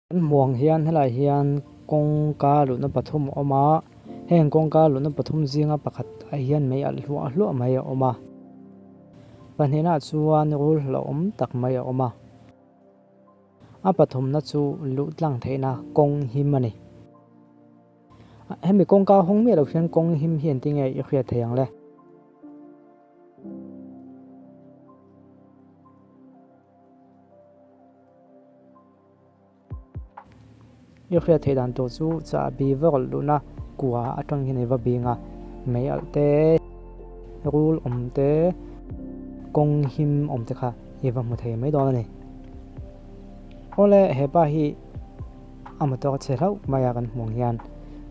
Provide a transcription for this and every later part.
Kan hmuh ang hian helaiah hian kawngka luhna pathum a awm a heng kawngka luhna pathum zinga pakhat ah hian mei alh hluah hluah mai a awm a pahnihna ah chuan rul hlauhawm tak mai a awm a a pathumna chu luh tlang theihna kawng him a ni hemi kawngka hawng miah loh hian kawng him hi engtin nge i hriat thei ang le. I hriat theih dan tur chu chahbi va rawlh luhna kua atang hian i va bing a, mei alh te, rul awm te, kawng him awm te kha i va hmu thei mai dawn a ni. Awle hepa hi a motor a chhe hlauh mai a kan hmuh ang hian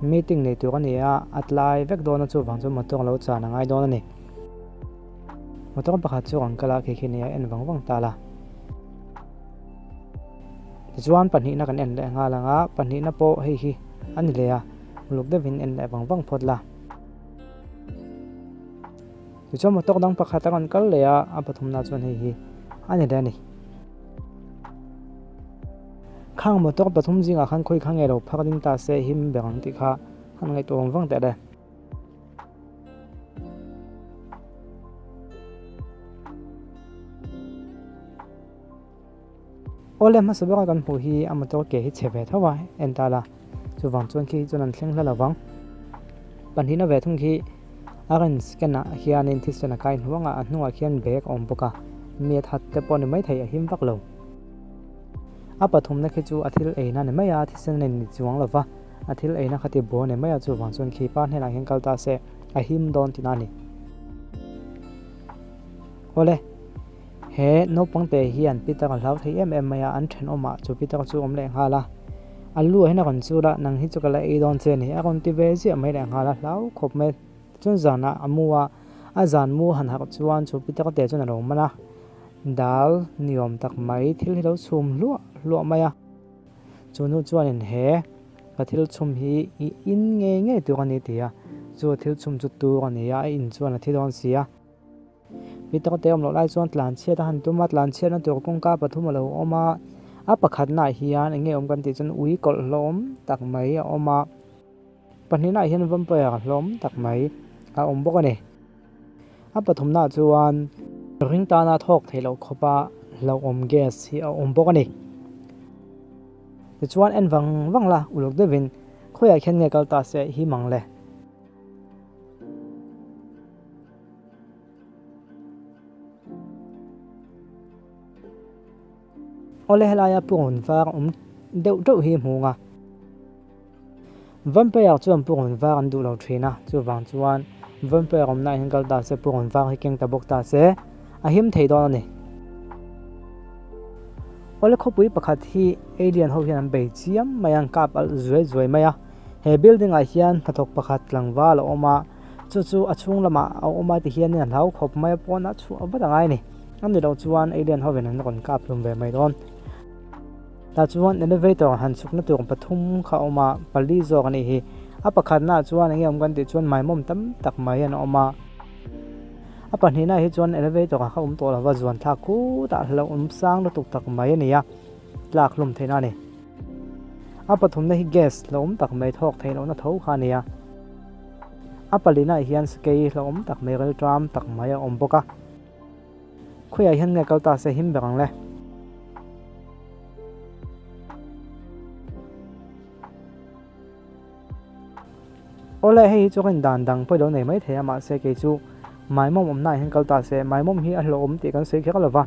meeting nei tur a ni a, a tlai vek dawn a chuvang chuan motor lo chan a ngai dawn a ni. Motor pakhat chu rawn kal a khi khi nia en vang vang ta la. Tichuan pahnihna kan en leh nghal ang a, pahnihna pawh hei hi a ni leh a, uluk deuhin en leh vang vang phawt la. Tichuan motor dang pakhat a rawn kal leh a, a pathumna chuan hei hi a ni leh a ni. Khang motor pathum zingah khan khawi kha nge lo phar ding ta se him ber ang tih kha han ngaihtuah vang vang teh le. Awle hmasa bera kan hmuh hi a motor ke hi chhe ve tho a en ta la chuvang chuan khi chuan an thleng hla lovang pahnihna ve thung khi a rawn scan ah hianin thisen a kai hnuang a a hnungah khian bag a awm bawk a mi a that te pawh ni maithei a him vak lo a pathumna khi chu a thil eina ni mai a thisen a ni chuang lova a thil eina kha ti buai ni mai a chuvang chuan khi pa hnenah hian kal ta se a him dawn tihna a ni awle. He naupang te hian Peter a hlau thei em em mai a, an thenawmah chu Peter chu awm leh nghal a. A lu ah hian a rawn chul a, nang hi chu ka la ei dawn che ni, a rawn ti ve ziah mai leh nghal a, hlau khawp mai. Tichuan zanah a mu a, a zan mu han harh chuan chu Peter te chuan a lo man a, dal ni awm tak mai thil hi lo chhum hluah hluah mai a. Chu nu chuanin he ka thil chhum hi i in ngei ngei tur a ni ti a, chu thil chhum chu tur a ni a, a in chuan a thi dawn si a. Peter te awm loh lai chuan tlan chhiat a han tum a, tlan chhiatna tur kawngka pathum a lo awm a, a pakhatnaah hian eng nge awm kan tih chuan ui kawlh hlawm tak mai a awm a, pahnihnaah hian vampire hlawm tak mai a awm bawk a ni. A pathumnaah chuan ring tana thawk theih loh khawpa hlauhawm gas hi a awm bawk a ni. Tichuan en vang vang la uluk deuhin khawiah khian nge kal ta se him ang le. Awle helaia purun var awm deuh teuh hi hmu ang a, vampire chuan purun var an duh lo thin a, chuvang chuan vampire awmna ah hian kal ta se purun var hi keng ta bawk ta se a him thei dawn a ni. Awle khawpui pakhat hi alien ho hian an bei chiam mai a, an kap alh zuai zuai mai a, he building ah hian hnathawk pakhat tlangval a awm a. Chu chu a chhung lamah a awm a tihianin a hlau khawp mai a pawn a chhuah vat a ngai a ni. A ni loh chuan alien hovin an rawn kap hlum ve mai dawn. Tah chuan elevator han chhukna tur pathum kha a awm a, pali zawk a nih hi. A pakhatnaah chuan enge awm kan tih chuan maimawm tam tak mai an awm a. A pahnihnaah hi chuan elevator ah kha awm tawh lova zuan thlak khutah hlauhawm sang lutuk tak mai a ni a, tlak hlum theihna a ni. A pathumna hi gas hlauhawm tak mai thawk theih lohna tho kha a ni a. A palinah hian sakei hlauhawm tak mai rilṭam tak mai a awm bawk a. Khawiah hian nge kal ta se him ber ang le? Awle hei hi chu ka indan dang pawh i lo nei mai thei a mahse kei chu maimawm awmnaah hian kal ta se maimawm hi a hlauhawm tih kan sawi kher lo va,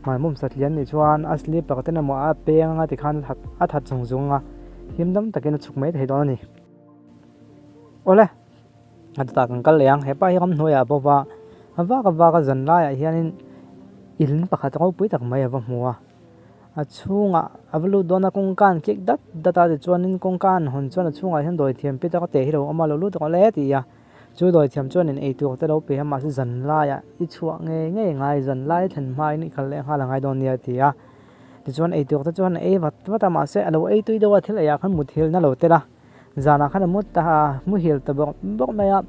maimawm satlian nih chuan a slipper ten emaw a peng anga tikhan a that zung zung anga him dam takin a chhuk mai thei dawn a ni. Awle, a chutah kan kal leh ang, hepa hi ramhnuaiah a bo va, a vak a vak a zan laiah hianin in pakhat ropui tak mai a va hmu a, a chhungah a va lut dawn a kawngka an kik dat dat a tichuanin kawngka an hawn chuan a chhungah hian dawithiam pi tak te hi lo awm a lo lut rawh le ti a, chu dawithiam chuanin eitur te lo pe a mahse zan laiah i chhuah ngei ngei ngai zan lai thlen hmain i kal leh nghal a ngai dawn nia ti a, tichuan eitur te chuan a ei vat vat a mahse a lo ei tui deuh a thil eiah khan muthilhna lo tel a. Zanah khan a mu ta a, muhil ta bawk bawk mai a,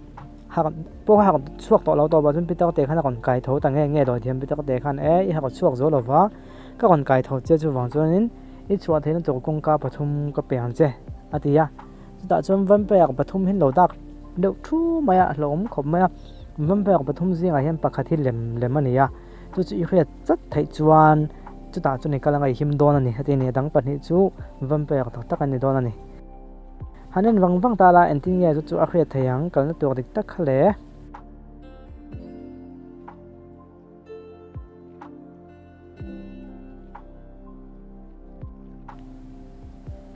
harh pawh a harh chhuak tawh lo tawp a, chuan Peter te khan a rawn kai tho ta nge nge dawn thiam Peter te khan e i harh chhuak zo lo va, ka rawn kai tho che chuvang chuanin I chhuah theihna tur kawngka pathum ka pe ang che, a ti a. Chutah chuan vampire pathum hi an lo dak deuh thu mai a, a hlauhawm khawp mai a. Vampire pathum zingah hian pakhat hi lem lem a ni a, chu chu i hriat chat theih chuan chutah chuan i kal anga i him dawn a ni, heti a ni. A dang pahnih chu vampire tak tak an ni dawn a ni. Han en vang vang ta la, engtin nge chu chu a hriat theih ang, kalna tur dik tak kha le.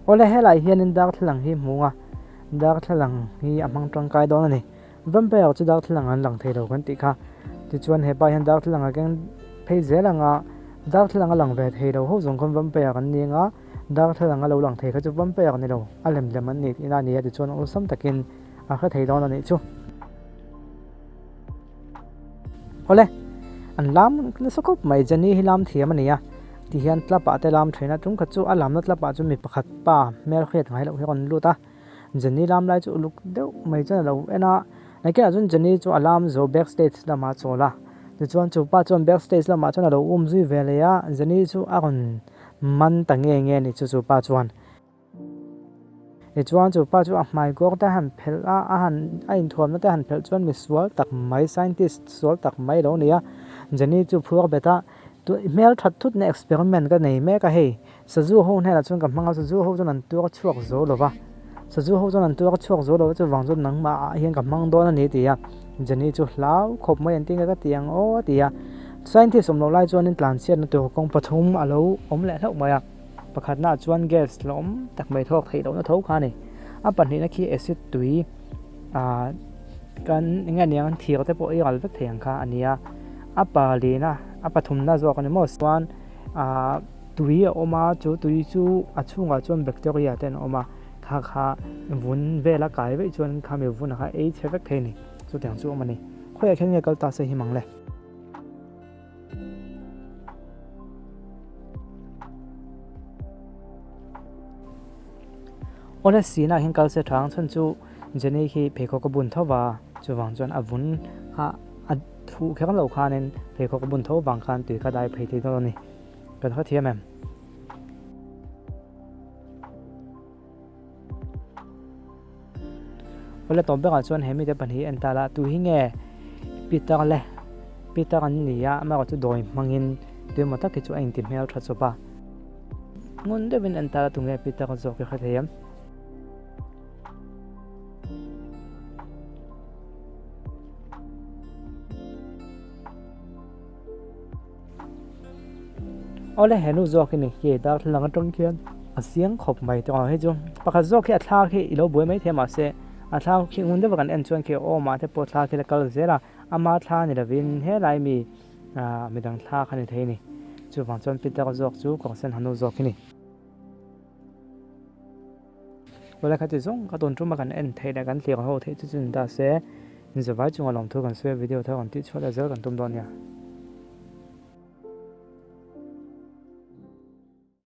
Awle helai hianin darthlalang hi hmu a, darthlalang hi a hmang tangkai dawn a ni. Vampire chu darthlalang an lang thei lo kan tih kha. Tichuan hepa hian darthlalang a keng phei zel ang a, darthlalang a lang ve thei lo ho zawng khawn vampire an ni ang a, darthlalang a lo lang thei kha chu vampire ni lo, a lem lem an ni tihna a ni a tichuan awlsam takin a hre thei dawn a nih chu. Awle, an lam nasa khawp mai, Jenny hi lam thiam a ni a, ti hian club ah te lam thin a, tum khat chu a lamna club ah chuan mi pakhat pa hmel hriat ngai loh hi a rawn lut a, Jenny lam lai chu uluk deuh mai chuan a lo en a, nakinah chuan Jenny chu a lam zo back stage lamah a chawl a, tichuan chu pa chuan back stage lamah chuan a lo um zui ve leh a, Jenny chu a rawn man ta nge nge a ni chu chu pa chuan. Tichuan chu pa chu a hmai kawr te a han phelh a, a han a inthuamna te a han phelh chuan mi sual tak mai scientist sual tak mai a lo ni a. Jenny chu phuar bet a, tu hmel that thut na experiment ka nei mek a hei, sazu ho hnenah chuan ka hmang a, sazu ho chuan an tuar chhuak zo lo va, sazu ho chuan an tuar chhuak zo lo va chuvang chuan nangmah ah hian ka hmang dawn a ni ti a, Jenny chu hlau khawp mai an ti nge ka ti ang aw a ti a. Scientist awm loh lai chuanin tlanchhiatna tur kawng pathum a lo awm leh hlauh mai a. Pakhatnaah chuan gas hlawm tak mai thawk theih lohna tho kha a ni. A pahnihna khi acid tui ah kan eng nge niang thir te pawh i ral vek thei ang kha a ni a. A palina a pathumna zawk a ni maw chuan ah tui a awm a chu tui chu a chhungah chuan bacteria te an awm a kha kha vun vela kai veih chuan khami vun kha ei chhe vek thei a ni. Chutiang chu a awm a ni. Khawiah khian nge kal ta se hi mang le. Awle sinah hian kal se tha ang chhan chu Jenny khi pheikhawk a bun tho va, chuvang chuan a vun kha a thuh kher lo khanin pheikhawk a bun tho vang khan tui kha dai phei thei dawn a ni. Kan hrethiam em? Awle tawp berah chuan he mite pahnih en ta la tu hi nge Peter le Peter an ni a amaherawh chu dawi hmangin tuemaw tak hi chu a inti hmel tha chawp a ngun deuhin en ta la tunge Peter zawk hi hre thei em. Awle henu zawk hi ni khi darthlalang atang khian a siang khawp mai tawh ang hei chu pakhat zawk hi a thla khi ilo buai mai thei a mahse a thla khi ngun deuh a kan en chuan khi awm ah te pawh thla khi la kal zel a ama thla ni lovin helai mi ah midang thla kha ni thei a ni chuvang chuan Peter zawk chu kawr sen hanu zawk hi ni. Awle khati zawng ka tawn tum a kan en theih leh kan thlir ho theih chu chu ni ta se inzavai chunga lawmthu kan sawi a video thar rawn tih chhuah leh zel kan tum dawn nia.